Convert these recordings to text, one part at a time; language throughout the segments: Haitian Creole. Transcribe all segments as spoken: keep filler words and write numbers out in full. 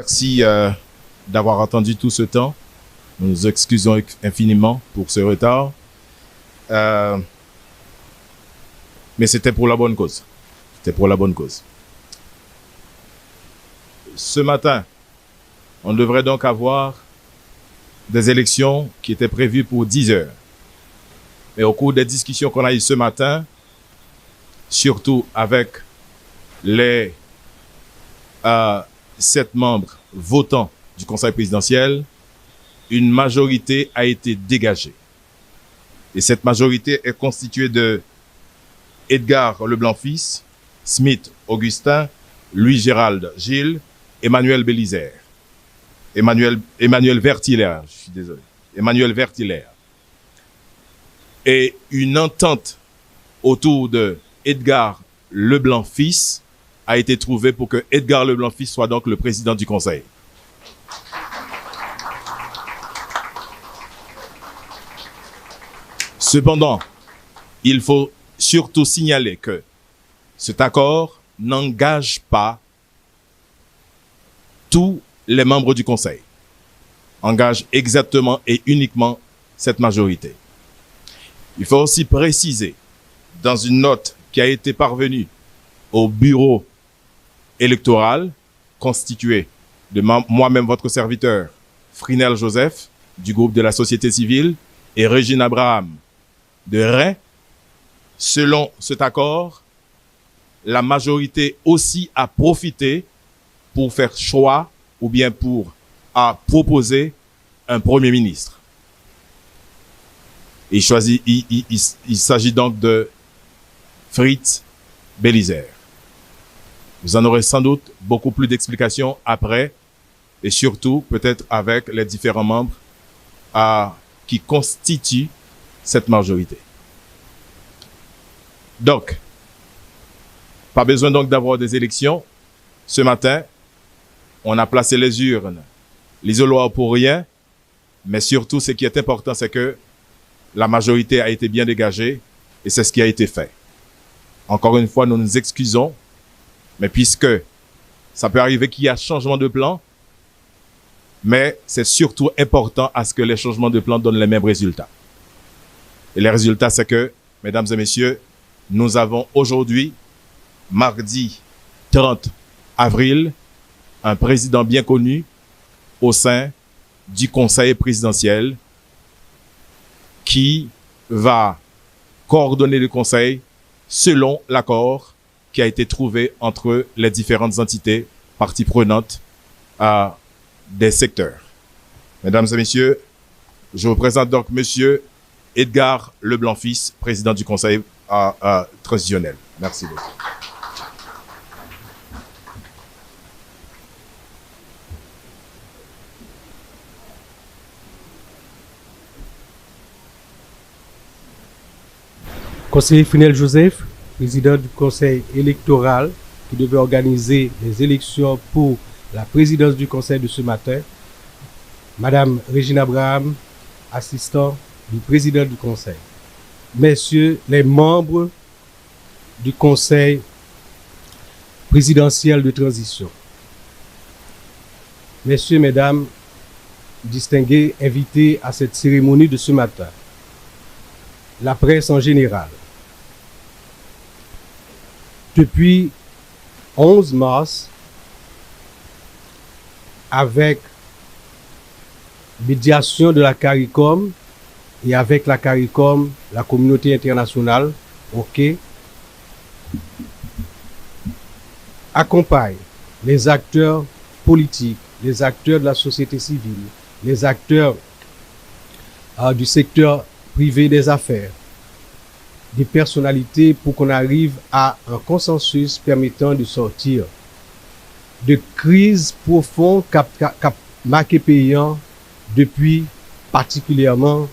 Merci euh, d'avoir attendu tout ce temps. Nous nous excusons infiniment pour ce retard. Euh, mais c'était pour la bonne cause. C'était pour la bonne cause. Ce matin, on devrait donc avoir des élections qui étaient prévues pour dix heures. Mais au cours des discussions qu'on a eues ce matin, surtout avec les euh, sept membres votants du Conseil présidentiel, une majorité a été dégagée. Et cette majorité est constituée de Edgar Leblanc Fils, Smith Augustin, Louis Gérald Gilles, Emmanuel Bélizaire, Emmanuel, Emmanuel Vertilaire, je suis désolé, Emmanuel Vertilaire. Et une entente autour de Edgar Leblanc Fils a été trouvée pour que Edgar Leblanc Fils soit donc le président du Conseil. Cependant, il faut surtout signaler que cet accord n'engage pas tous les membres du Conseil, engage exactement et uniquement cette majorité. Il faut aussi préciser, dans une note qui a été parvenue au bureau électoral, constitué de moi-même, votre serviteur, Frinel Joseph, du groupe de la société civile, et Régine Abraham, de Rennes, selon cet accord, la majorité aussi a profité pour faire choix ou bien pour à proposer un premier ministre. Il, choisit, il, il, il, il s'agit donc de Fritz Bélizaire. Vous en aurez sans doute beaucoup plus d'explications après et surtout peut-être avec les différents membres à, qui constituent cette majorité. Donc, pas besoin donc d'avoir des élections. Ce matin, on a placé les urnes, l'isoloir pour rien, mais surtout ce qui est important, c'est que la majorité a été bien dégagée et c'est ce qui a été fait. Encore une fois, nous nous excusons, mais puisque ça peut arriver qu'il y a changement de plan, mais c'est surtout important à ce que les changements de plan donnent les mêmes résultats. Et les résultats, c'est que, mesdames et messieurs, nous avons aujourd'hui, mardi trente avril, un président bien connu au sein du Conseil présidentiel qui va coordonner le Conseil selon l'accord qui a été trouvé entre les différentes entités parties prenantes euh, des secteurs. Mesdames et messieurs, je vous présente donc Monsieur Edgar Leblanc Fils, président du Conseil euh, euh, transitionnel. Merci beaucoup. Conseiller Frinel Joseph, président du Conseil électoral qui devait organiser les élections pour la présidence du Conseil de ce matin, Madame Régine Abraham, assistant du président du Conseil, Messieurs les membres du Conseil présidentiel de transition, Messieurs, Mesdames, distingués invités à cette cérémonie de ce matin, la presse en général, depuis onze mars, avec médiation de la CARICOM et avec la CARICOM, la communauté internationale, OK, accompagne les acteurs politiques, les acteurs de la société civile, les acteurs euh, du secteur privé des affaires, des personnalités pour qu'on arrive à un consensus permettant de sortir de crises profondes qui ont marqué pays depuis particulièrement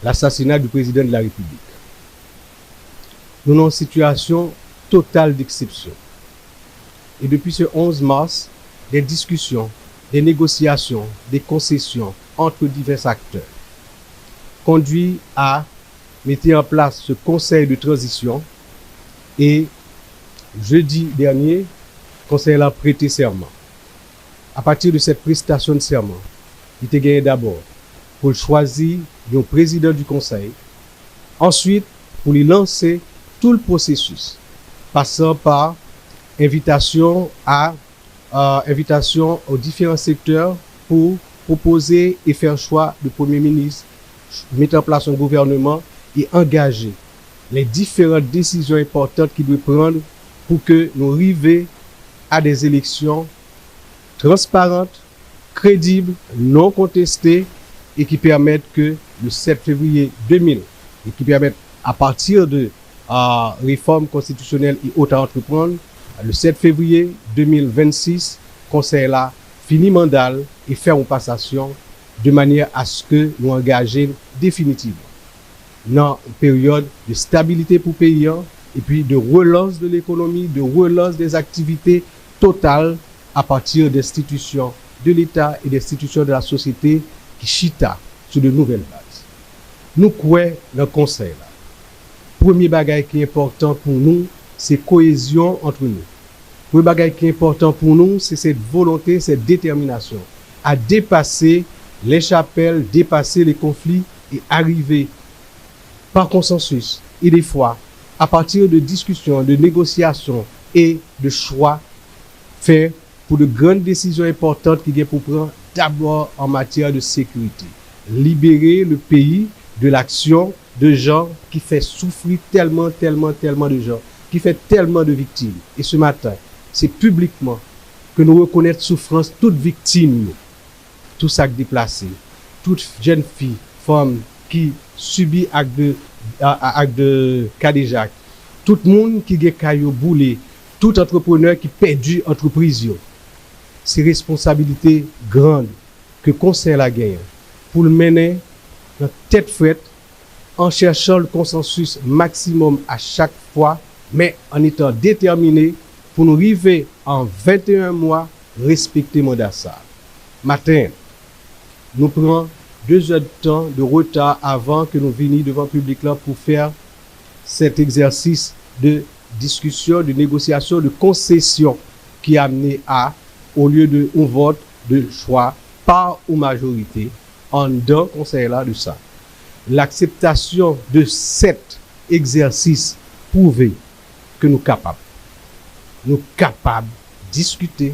l'assassinat du président de la République. Nous avons une situation totale d'exception. Et depuis ce onze mars, des discussions, des négociations, des concessions entre divers acteurs conduit à mettre en place ce conseil de transition et jeudi dernier, conseil a prêté serment. Apati de sèt prestasyon de sèman, li te genyen dabò pou l chwazi yon prezidan di konsèy, answit pou li lanse tou l pwosesis, pasan pa envitasyon a, envitasyon o diferan sektè pou pwopoze e fè chwa de premye minis, mete an plas yon gouvènman e angaje les différentes décisions importantes ki dwe pran pou ke nou rive a des élections transparentes, crédibles, non contestées e ki pèmèt ke le sèt fevriye de mil e ki pèmèt a pati de refòm konstitisyonèl e ot a antreprann, le sèt fevriye de mil vennsis, konsèy la fini manda l e fè yon pasasyon de manyè aske nou angaje l definitivman nan yon peryòd de stabilite pou peyi an epi de relans de lekonomi, de relans des activités totales à partir d'institutions de l'État et d'institutions de la société ki chita sou de nouvèl baz. Nou kwè nan konsèy la. Premye bagay ki enpòtan pou nou, se koyezyon antre nou. Premye bagay ki enpòtan pou nou, se sèt volonte, sèt detèminasyon a depase lè chapèl, depase lè konfli e arive pa konsansis e de fwa, a pati de diskisyon, de negosyasyon e de chwa, fè pou de grann desizyon enpòtan ki gen pou pran, dabò an matyè de sekirite. Libere le peyi de laksyon de jan ki fè soufri tèlman, tèlman, tèlman de jan, ki fè tèlman de viktim. E se maten, se piblikman ke nou rekonèt soufrans tout viktim yo, tout sa k deplase, tout jèn fi, fanm ki sibi ak de, a, a, ak de kadejak, tout moun ki gen kay yo boule, tout antreprenè ki pèdi antrepriz yo. Se responsabilite gran ke konsèy la genyen pou l mennen nan tèt frèt an chèchan le konsansis maksimòm a chak fwa, men an etan detèmine pou nou rive an venteyen mwa respekte manda sa. Maten, nou pran de zèdtan de reta avan ke nou vini devan piblik la pou fè sèt egzèsis de diskisyon, de negosyasyon, de konsesyon ki amene a, olye de yon vòt de chwa pa yon majorite anndan konsèy la de sa. Lakseptasyon de sèt egzèsis pwouve ke nou kapab. Nou kapab diskite,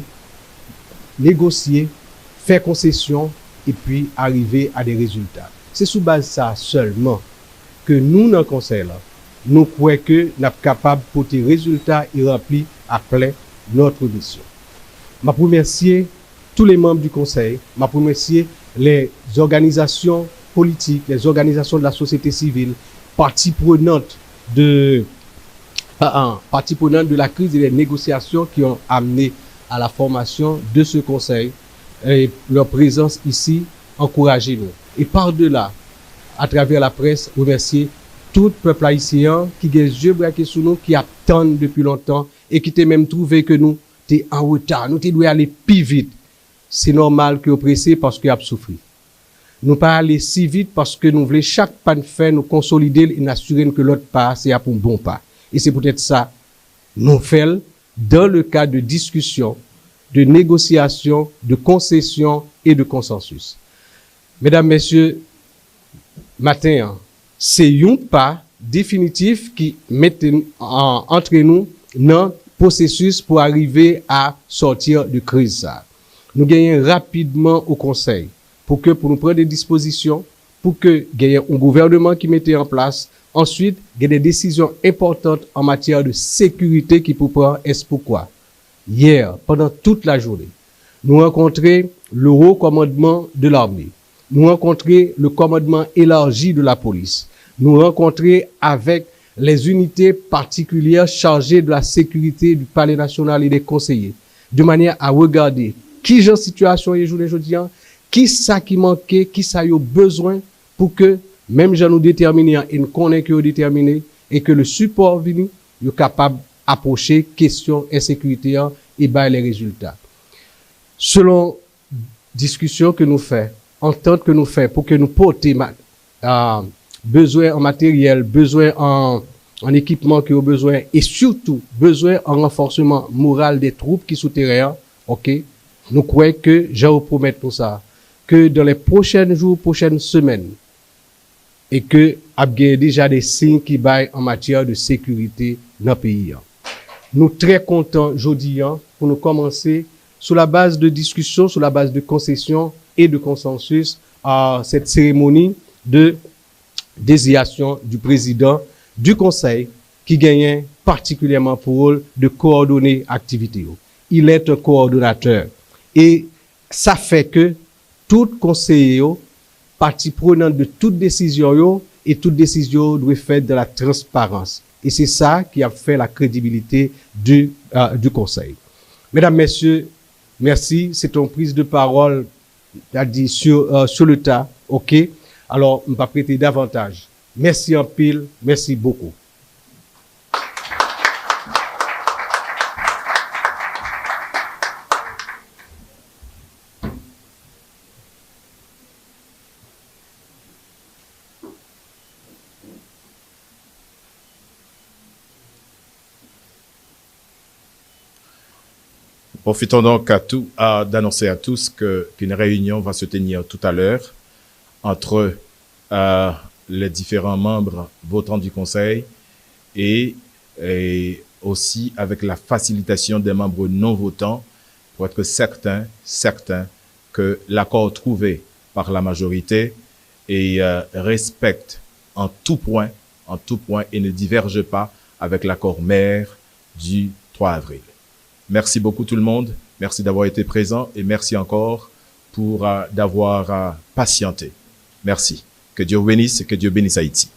negosye, fè konsesyon epi arive a de rezilta. Se sou baz sa sèlman ke nou nan konsèy la, nou kwè ke n ap kapab pote rezilta e ranpli a plen notre mission. M ap remèsye tous les membres du conseil, m ap remèsye les organisations politiques, les organisations de la société civile, parties prenantes de, ah, ah, parties prenantes de la crise et des négociations qui ont amené à la formation de ce conseil. Et leur présence ici encourage nous. Et par-delà, à travers la presse, remèsye tout pèp ayisyen an ki gen zye brake sou nou, ki ap tann depi lontan e ki te menm twouve ke nou te an reta, nou te dwe ale pi vit. Se nòmal ke yo prese paske y ap soufri. Nou pa ale si vit paske nou vle chak pa n fè nou konsolide l e n asire n ke lòt pa a se ap yon bon pa. E se poutèt sa nou fè l dans le cadre de discussion, de négociation, de concession et de consensus. Medam, mesye, maten an, se yon pa definitif ki mete n, an, antre nou nan pwosesis pou arive a sòti de kriz sa. Nou genyen rapidman o konsèy pou ke pou nou pran de dispozisyon pou ke genyen yon gouvènman ki mete an plas, answit gen de desizyon enpòtan an matyè de sekirite ki pou pran. Èspoukwa? Yè, pandan tout lajounen, nou rankontre le Haut Commandement de l'Armée, nou rankontre le Commandement Élargi de la Police, nou rankontre avèk les unités particulières chargées de la sécurité du Palais National et des conseillers, de manière à regarder kijan sitiyasyon ye jounen jodi an, kisa ki manke, kisa yo bezwen pou ke menm jan nou detèmine an e n konnen ke yo detèmine e ke le sipò vini, yo kapab apwoche kesyon ensekirite an e bay lè rezilta. Selon diskisyon ke nou fè, antant ke nou fè pou ke nou pote ma-, a, bezwen an materyèl, bezwen an, an ekipman ke yo bezwen e sitou bezwen an ranfòsman moral de twoup ki sou teren an, oke? Nou kwè ke, jan yo pwomèt nou sa, ke dans les prochains jours, prochaines semaines, e ke ap gen deja de siy ki bay an matyè de sekirite nan peyi an. Nou trè kontan jodi an pou nou kòmanse sou la baz de diskisyon, sou la baz de konsesyon e de konsansis, a cette cérémonie de désignation du président du Conseil ki genyen patikilyèman pou wòl de kowòdone aktivite yo. Il est un coordonnateur. E sa fè ke tout konseye yo pati prenan de tout desizyon yo, e tout desizyon yo dwe fèt dans la transparence. E se sa ki ap fè la crédibilité du, euh, du Conseil. Medam, mesye, mèsi. Se te yon priz de pawòl, ta di, sur, euh, sur le tas, ok? Alò, m p ap rete davantaj. Mèsi anpil, mèsi bokou. Profitons donc à tout, à, d'annoncer à tous que, qu'une réunion va se tenir tout à l'heure entre, euh, les différents membres votants du Conseil et, et aussi avec la facilitation des membres non votants pour être certain, certain que l'accord trouvé par la majorité et, euh, respecte en tout point, en tout point et ne diverge pas avec l'accord mère du trois avril. Merci beaucoup tout le monde. Merci d'avoir été présent et merci encore pour, euh, d'avoir, euh, patienté. Merci. Que Dieu vous bénisse et que Dieu bénisse Haïti.